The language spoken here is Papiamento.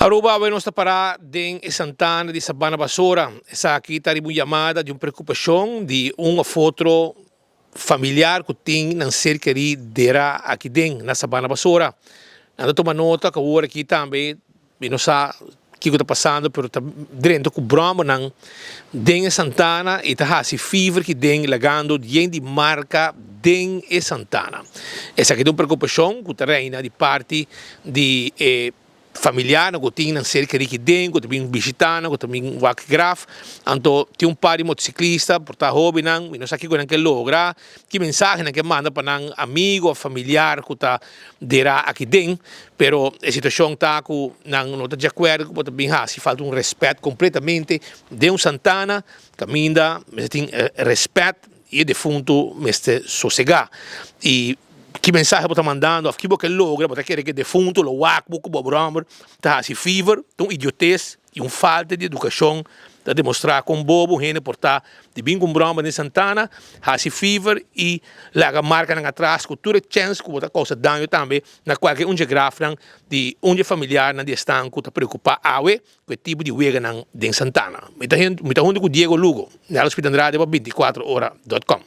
Aruba awe nos ta para den e santana di Sabana Basora. Esaki ta riba un yamada di un preocupacion di un of otro familiar cu tin nan ser keri dera aki den na Sabana Basora. Nan ta tuma nota cu awor aki tambe mi no sa kico ta pasando pero ta drenta cu brommernan den e santana y ta haci fever ki den lagando yen di marca den e santana. Esaki ta un preocupacion cu ta reina di parti di e familiarnan ku tin nan ser kerí ki den, ku ta bin bishitá nan, ku ta bin wak graf. Anto tin un par di motosiklista, por ta hóbennan, mi no sa kiko nan ke logra, ki mensahe nan ke manda pa nan amigu òf familiar ku ta derá aki den. Pero e situashon ta ku nan no ta di akuerdo ku bo ta bin hasi falta un rèspèt kompletamente den un santana kaminda mester tin rèspèt. I e defuntu mester sosegá. I ki mensahe bo ta mandando òf ki bo ke logra? Bo ta kere ku e defuntu lo wak bo ku bo bròmer ta hasi fever? Ta un idiotes i un falta di edukashon ta demostrá kon bobo un hende por ta di bin ku un bròmer den Santana, hasi fever i laga markanan atras ku tur e chèns ku bo ta kousa daño tambe na kualke un dje grafnan di un dje familiarnan di esnan ku ta preokupá awe Ku e tipo di weganan den Santana. Mi ta mi ta huntu ku Diego Lugo, Nelson Pita Andrade pa 24 ora dot com.